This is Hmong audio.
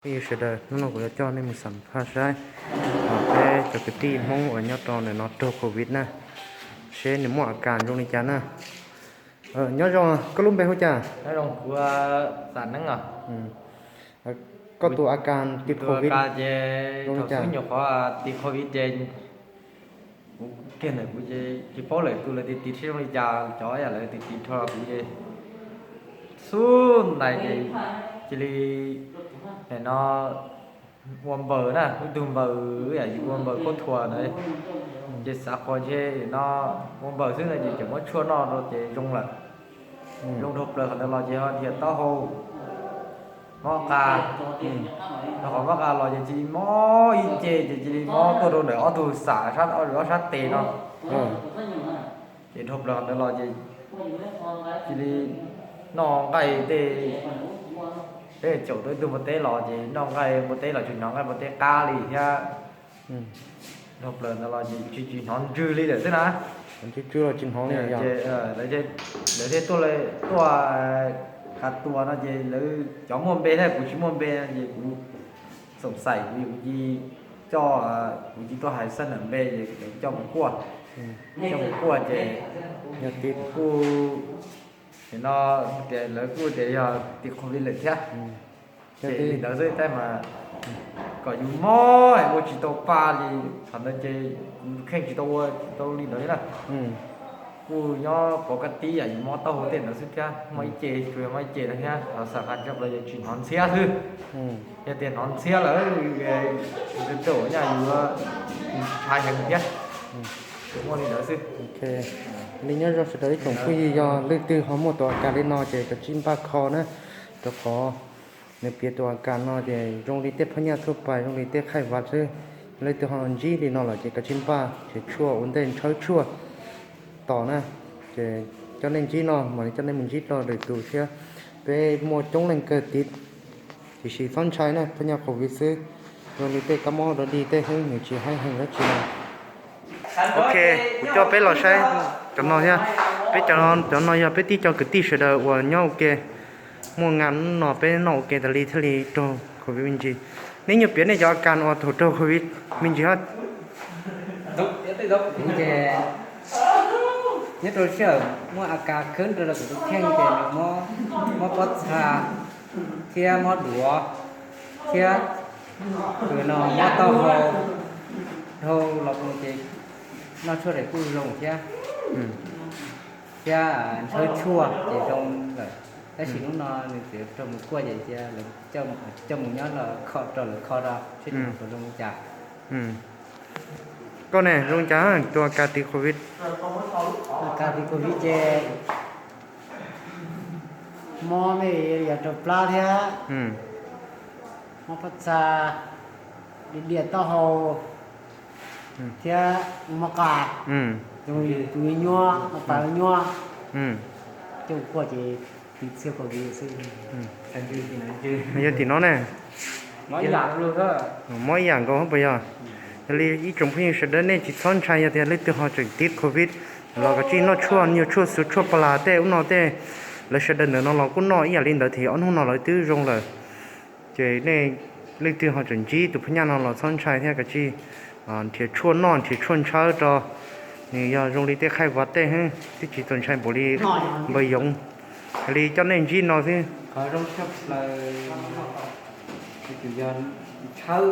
Phooj ywg sawv daws, hnub no kuv yuav coj nej mus xam phaj saib peb cov kwv tij Hmoob uas nyob rau ntawm no raug covid na, seb nws muaj a kas zoo li cas na. Nyob zoo, koj lub npe hu cas? Koj tus a kas tim covid zoo li cas? Nyuam qhuav tim covid ces kuv kiag ntawm kuv ces tsis paub lawm tus lawv tiv tiv thiab zoo li cas, cov yam lawv tiv tiv dhau los kuv ces xub ntais ces cia li no ua npaws na, ib tug npaws yam yus ua npaws khaub thuas ntawd, ces xav qhov ntshe no ua npaws xwb no ces tseem muab tshuaj noj rau ces zoo lawm. Zoo dhau plaws qhov ntawd los ces ho dhia taub hau, mob qa, rau qhov mob qa los ces cia li mob ib ce ces cia li mob tuaj rau ntawm ob tug xam sab, ob sab tes no. Ces dhau plaws qhov ntawd los ces cia li noj nqaij tej, peb caum tau ib tug npua teb los ces noj nqaij npua teb los tsis hnov nqaij npua teb qab li thiab. Dhau plaws ntawd los ces tsis, tsis hnov ntswg li lawm xwb na. Lawv thiaj tuaj, tuaj qhav tua no ces lawv cov muaj npe thiab kuv tsis muaj npe no ces kuv xoom xaim kuv, kuv cia li coj, kuv cia li tuaj hais xab nam npe ces lawv coj mus kuaj, coj mus kuaj ces kuj, no, tias lawv kuj tias yog tim covid lawm thiab. Ces li ntawd xwb tab mas kom yus mob ua tsis tau pa li, thaum ntawd ces kuv kheej tsis tau ua tsis tau li ntawd li na. Kuj nyob pov kaj tib yam yus mob taub hau tej ntawd xwb thiab, mob ib ce, tsuas yog mob ib ce no thiab, los xam qhov ntawd los yus tsis hnov ntxhiab xwb. Yog tias hnov ntxhiab lawm, nws ntau nyaj yus ntshai heev thiab. Muaj li ntawd xwb. Li nyob zoo sawv daws ib tsoom phooj ywg, yog leej twg ho muaj tus a kas li no ces kav tsij npaj kho na, rau qhov nws piav tus a kas no ces zoo li tej phab nyaj thuaj pais, zoo li tej khaij vas xwb. Leej twg ho ntsib li no lawm ces kav tsij npaj nrhiav tshuaj ua ntej ntshawb tshuaj tos na. Ces coj nej ntsib no mas coj nej mus ntsib rau lwm tus thiab. Peb muaj coob leej kawg tid, tiam sis txhob ntshai na, phab nyaj covid xwb, zoo li tej kab mob dog dig tej xwb, nws tsis haib heev dab tsi. Ok, kuv coj peb los saib cov no thiab. Peb cov, cov no yog peb tib co kwv tij sawv daws uas nyob ua ke, muaj nqa no peb noj ua ke tas li thiaj li raug covid me ntsis. Nej nyuag piav nej cov a kas uas thaum raug covid me ntsis hab. Kuv ces nyob rau sij hawm muaj a kas khwb rau rau kuv tus kheej ces nws mob pob txha thiab mob duav thiab, no mob taub hau dhau los ces noj tshuaj ces kuj zoo thiab, thiab nrhawb tshuaj ces zoo lawm. Tab sis hnub no nws txiv raug mus kuaj ces cia coj mus nyob los kho rau lawv kho rau seb puas zoo li cas. Koj ne zoo cas tus a kas tiv covid? A kas tiv covid ces mob me yog rau plab thiab, mob pob txha, diam diam taub hau thiab mob qa, zoo li tus nyuaj, mob pas nyuaj. Coj kuaj ces tiv txhiab covid xwb. Yog tim no ne, mob ib yam nkaus puas yog? Yog li ib tsoom phooj ywg sawv daws nej tsis txhob ntshai, yog tias leej twg ho tseem tiv covid los kav tsij noj tshuaj, nyuag tshuaj xuv tshuaj pas las tej ub no tej, lawv sawv daws ntawm no los kuj noj ib yam li ntawd, ces ob hnub no lawv twb zoo lawm. Ces nej leej twg ho tseem ntsib tus phab nyaj no los txhob ntshai thiab, kav tsij nrhiav tshuaj noj, nrhiav tshuaj ntshawb rau. Nws yog zoo li tej khaij vas tej xwb, twb tsis txaus ntshai npaum li npawg Yoov. Yog li coj nej ntsib no xwb. Tshawb